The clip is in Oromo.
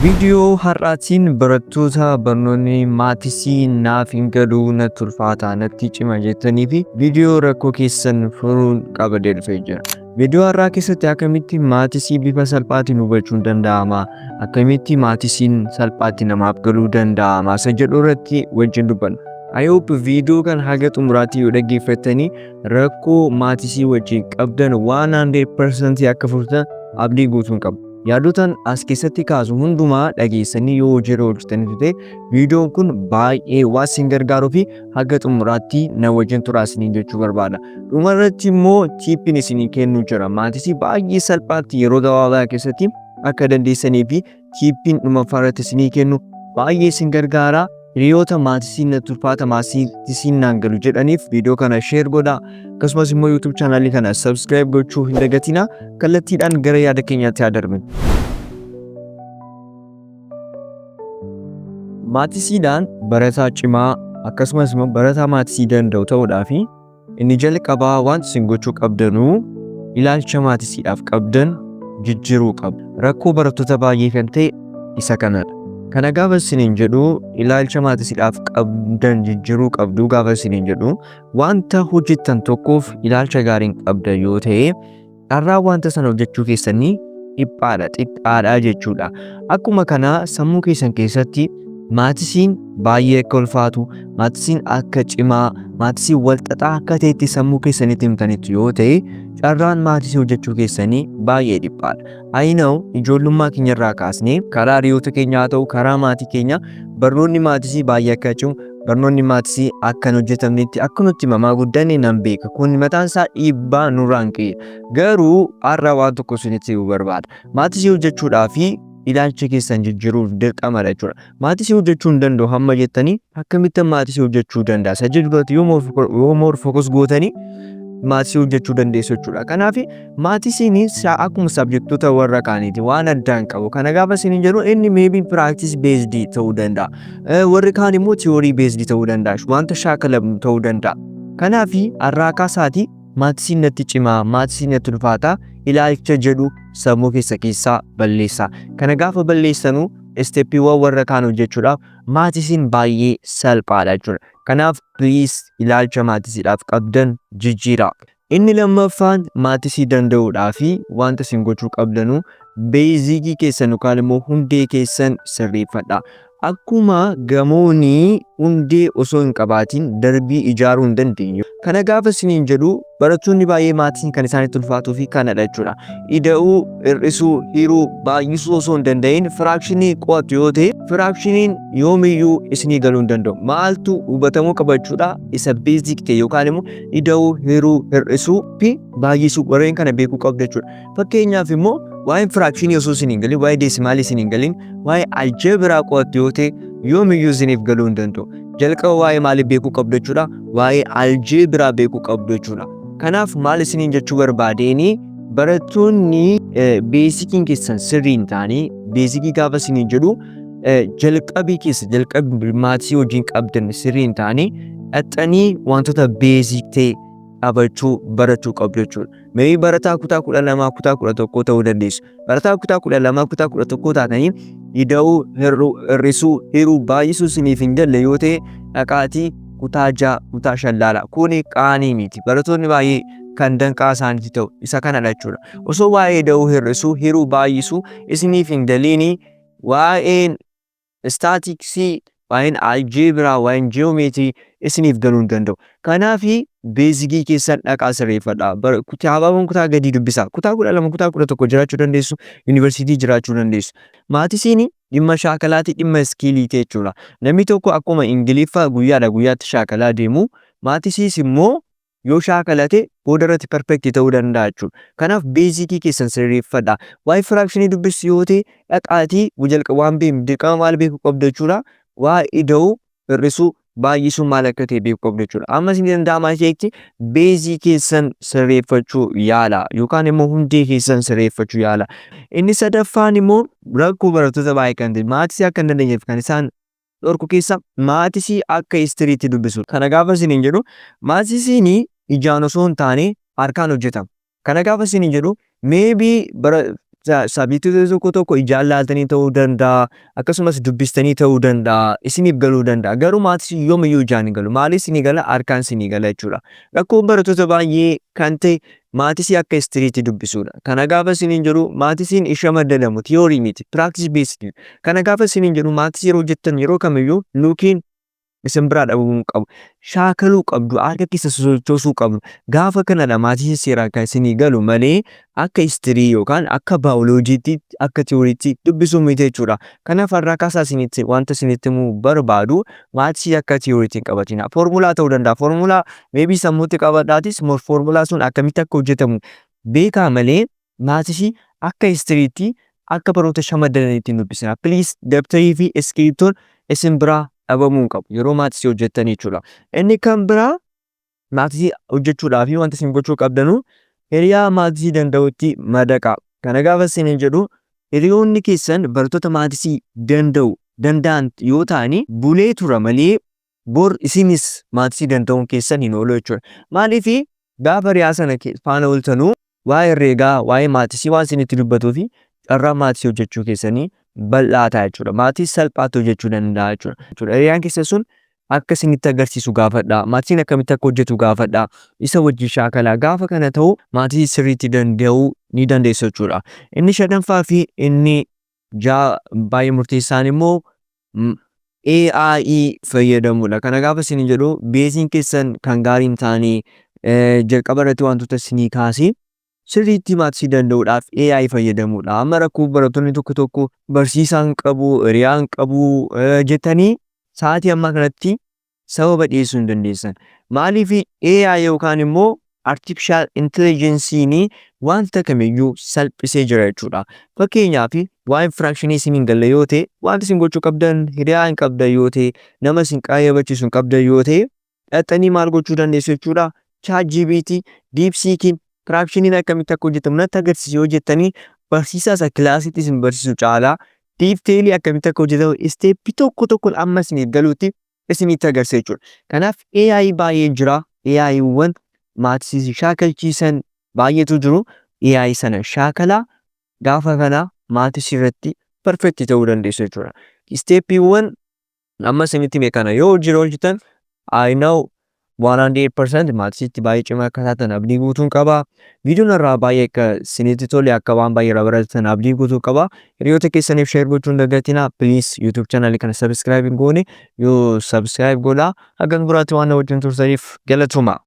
Viidiyoo har'aatiin barattoota barnoonni maatisii naaf hin galu, natti ulfaata, natti cima jettanii fi viidiyoo rakkoo keessan furuun qabadee dhufee jira. Viidiyoo har'aa keessatti akkamitti maatisii bifa salphaatiin hubachuun danda'ama, akkamitti maatisiin salphaatti namaaf galuu danda'ama isa jedhu irratti wajjin dubbanna. I hope viidiyoo kana haga xumuraatti yoo dhaggeeffattanii rakkoo maatisii wajjin qabdan 100% akka furtan abdii guutuun qaba. Yaadotan as keessatti kaasu hundumaa dhageessanii yoo hojiirra oolchitanitu ta'e, viidiyoon kun baay'ee waan isin gargaaruu fi haga xumuraatti na wajjin turaa isiniin jechuu barbaada. Dhuma irratti immoo tiippiin isinii kennu jira. Maatisii baay'ee salphaatti yeroo gabaabaa keessatti akka dandeessanii fi tiippiin dhumaffaa irratti isinii kennu baay'ee isin gargaara. Hiriyoota maatisiin natti ulfaata, maatisiin naan galu jedhaniif viidiyoo kana share godhaa. Akkasumas immoo YouTube chaanaalii kana subscribe gochuu hin dagatinaa. Kallattiidhaan gara yaada keenyaatti haa darbinu. Maatisiidhaan barataa cimaa akkasumas immoo barataa maatisii danda'u ta'uudhaaf inni jalqabaa wanti isin gochuu qabdanuu ilaalcha maatisiidhaaf qabdan jijjiiruu qabdu. Rakkoo barattoota baay'ee kan ta'e isa kanadha. Kana gaafa isiniin jedhu, ilaalcha maatisiidhaaf qabdan jijjiiruu qabdu gaafa isiniin jedhu, wanta hojjettan tokkoof ilaalcha gaariin qabdan yoo ta'e, carraa wanta sana hojjechuu keessanii dhiphaadha, xiqqaadha jechuudha. Akkuma kana sammuu keessan keessatti maatisiin baay'ee akka ulfaatu, maatisiin akka cimaa, maatisiin walxaxaa akka ta'etti sammuu keessanitti himtanitti yoo ta'e, carraan maatisii hojjechuu keessanii baay'ee dhiphaadha. I know, ijoollummaa keenyarraa kaasnee karaa hiriyoota keenyaa haa ta'u karaa maatii keenyaa barnoonni maatisii baay'ee akka cimu, barnoonni maatisii akka hin hojjetamnetti akka nutti himamaa guddanne nan beeka. Kun mataan isaa dhiibbaa nurraan ga'eera. Garuu har'a waan tokko isinitti himuu barbaada. Maatisii hojjechuudhaa fi ilaalcha keessan jijjiiruuf dirqamadha jechuudha. Maatisii hojjechuu hin danda'u hamma jettanii, akkamittan maatisii hojjechuu danda'a isa jedhu irratti yoo more focus gootanii maatisii hojjechuu dandeessu jechuudha. Kanaaf maatisiin akkuma sabjektoota warra kaaniiti, waan addaan qabu. Kana gaafa isiniin jedhu, inni maybe practice based ta'uu danda'a. Warri kaan immoo theory based ta'uu danda'a. Wanta shaakalamu ta'uu danda'a. Kanaaf har'aa kaasaatii maatisiin natti cimaa, maatisiin natti ulfaataa ilaalcha jedhu sammuu keessa keessaa balleessaa. Kana gaafa balleessanuu steppiiwwan warra kaan hojjechuudhaaf maatisiin baay'ee salphaadha jechuudha. Kanaaf please ilaalcha maatisiidhaaf qabdan jijjiiraa. Inni lammaffaan, maatisii danda'uudhaa fi wanta isin gochuu qabdanu, beezikii keessan yookaan immoo hundee keessan sirreeffadha. Akkuma gamooni hundee osoo hin qabaatiin darbii ijaaruu hin dandeenye. Kana gaafa isiniin jedhu, barattoonni baay'ee maatisiin kan isaanitti ulfaatuu fi kanadha jechuudha. Ida'uu, hir'isuu, hiruu, baay'isuu osoo hin danda'in firaakshinii qo'attu yoo ta'e, firaakshiniin yoomiyyuu isinii galuu hin danda'u. Maaltu hubatamuu qaba jechuudha? Isa basic ta'e yookaan immoo ida'uu, hiruu, hir'isuu fi baay'isuu warreen kana beekuu qabdu jechuudha. Fakkeenyaaf immoo waa'een firaakshinii osoo isin hin galin, waa'ee deesimaalii isin hin galin, waa'ee aljeebiraa qo'attu yoo ta'e, yoomiyyuu isiniif galuu hin danda'u. Jalqaba waa'ee maalii beekuu qabdu jechuudha? Waa'ee aljeebiraa beekuu qabdu jechuudha. Kanaaf maal isiniin jechuu barbaadeeni, barattoonni beesikiin keessan sirrii hin taane, beesikii gaafa isiniin jedhu jalqabii keessa jalqabii maatii wajjin qabdan sirrii hin taane, dhaxxanii wantoota basic ta'e qabachuu barachuu qabdu jechuudha. Maybe barataa kutaa 12, kutaa 11 ta'uu dandeessu. Barataa kutaa 12, kutaa 11 taatanii ida'uu, hir'isuu, hiruu, baay'isuu isiniif hin galle yoo ta'e, dhaqaatii kutaa 6, kutaa 5 laala. Kuni qaanii miti. Barattoonni baay'ee kan danqaa isaaniitti ta'u isa kanadha jechuudha. Osoo waa'ee ida'uu, hir'isuu, hiruu, baay'isuu isiniif hin galiini waa'een istaatiksii, waa'een aljeebiraa, waa'een ji'oomeetirii isiniif galuu hin danda'u. Kanaaf beezikii keessan dhaqaa sirreeffadhaa. Kitaabaawwan kutaa gadii dubbisaa. Kutaa 12, kutaa 11 jiraachuu dandeessu, yuunivarsiitii jiraachuu dandeessu. Maatisiin dhimma shaakalaati, dhimma iskiiliiti jechuudha. Namni tokko akkuma Ingiliffa guyyaadha guyyaatti shaakalaa deemu, maatisiis immoo yoo shaakalate booda irratti perfect ta'uu danda'a jechuudha. Kanaaf beezikii keessan sirreeffadha. Waa'ee firaakshinii dubbistu yoo ta'e, dhaqaatii jalqa waan beeknu dirqama maal beekuu qabdu jechuudha? Waa'ee ida'uu, hir'isuu, baay'isuu maal akka ta'e beekuu qabdu jechuudha. Amma isin danda'amaa isheetti beezii keessan sirreeffachuu yaala yookaan immoo hundee keessan sirreeffachuu yaala. Inni sadaffaan immoo rakkoo barattoota baay'ee kan ta'e, maatisii akka hin dandeenyeef kan isaan dhorku keessa, maatisii akka histiriitti dubbisu. Kana gaafa isiniin jedhu, maatisiin ijaan osoo hin taane harkaan hojjetama. Kana gaafa isiniin jedhu, maybe bara Subjectoota tokko tokko ijaan laaltanii ta'uu danda'a, akkasumas dubbistanii ta'uu danda'a, isiniif galuu danda'a. Garuu mathsii yoomiyyuu ijaan hin galu. Maaliif isinii gala? Harkaan isinii gala jechuudha. Rakkoon barattoota baay'ee kan ta'e mathsii akka historyitti dubbisuudha. Kana gaafa isiniin jedhu, mathsiin isha maddadamu theory miti, practice based. Kana gaafa isiniin jedhu, mathsii yeroo hojjettan yeroo kamiyyuu luukiin isin biraa dhabamuu hin qabu. Shaakaluu qabdu, harka keessa sosochoosuu qabdu. Gaafa kanadha mathsiin seeraan kan isinii galu malee akka history yookaan akka baayoloojiitti, akka theoryitti dubbisuu miti jechuudha. Kanaaf har'aa kaasaa isinitti wanta isinitti himuu barbaadu, mathsii akka theoryitti hin qabatina. Foormulaa ta'uu danda'a. Foormulaa maybe sammuutti qabadhaatis foormulaa sun akkamitti akka hojjetamu beekaa malee mathsii akka historyitti, akka baroota shamaddananiitti hin dubbisina. Please, dabtarii fi iskiriiptoon isin biraa dhabamuu hin qabu yeroo mathsii hojjettan jechuudha. Inni kan biraa, mathsii hojjechuudhaaf wanta isin gochuu qabdanu, hiriyaa mathsii danda'utti madaqaa. Kana gaafa isiniin jedhu, hiriyoonni keessan barattoota mathsii danda'an yoo ta'ani, bulee tura malee bor isinis mathsii danda'uun keessan hin oolu jechuudha. Maaliif? Gaafa hiriyaa sana faana ooltanuu waa'ee herreegaa, waa'ee mathsii waan isinitti dubbatuu fi carraa mathsii hojjechuu keessanii bal'aa ta'a jechuudha. Mathsii salphaatti hojjechuu danda'a jechuudha. Hiriyaan keessan sun akka isinitti agarsiisu gaafadha. Mathsiin akkamitti akka hojjetu gaafadha. Isa wajjin shaakalaa. Gaafa kana ta'u mathsii sirriitti danda'uu ni dandeessu jechuudha. Inni shanaffaa fi inni jaa baay'ee murteessaan immoo AI fayyadamuudha. Kana gaafa isin jedhu, baseiin keessan kan gaarii hin taane, jalqaba irratti wantoota isinii kaasee sirriitti mathsii danda'uudhaaf AI fayyadamuudha. Amma rakkoo barattoonni tokko tokko barsiisaan qabu, hiriyaan qabu jettanii sa'aatii ammaa kanatti sababa dhiyeessuu hin dandeessan. Maaliif? AI yookaan immoo artificial intelligence'n wanta kamiyyuu salphisee jira jechuudha. Fakkeenyaaf, waa'ee fractionii isin hin galle yoo ta'e, wanti isin gochuu qabdan, hiriyaa hin qabdan yoo ta'e, nama isin qayyabachiisu hin qabdan yoo ta'e, dhaxxanii maal gochuu dandeessu jechuudha? ChatGPT, DeepSeekiin fractioniin akkamitti akka hojjetamu natti agarsiisi yoo jettanii, barsiisaa isa classiitti isin barsiisu caalaa detailii akkamitti akka hojjetamu stepii tokko tokkoon amma isiniif galuutti isinitti agarsiisa jechuudha. Kanaaf AI baay'ee jira. AIwwan mathsii shaakalchiisan baay'eetu jiru. AI sana shaakalaa, gaafa kana mathsii irratti perfect ta'uu dandeessu jechuudha. Stepiiwwan amma isinitti hime kana yoo hojii hojjetan, I know 100% mathsiitti baay'ee cimaa akka taatan abdii guutuun qaba. Viidiyoon irraa baay'ee akka isinitti tole, akka waan baay'ee irraa baratan abdii guutuu qaba. Hiriyoota keessaniif share gochuu hin dagatinaa. Please, YouTube channel kana subscribe hin goone yoo subscribe godhaa. Hanga biraatti waan na wajjin turtaniif galatooma.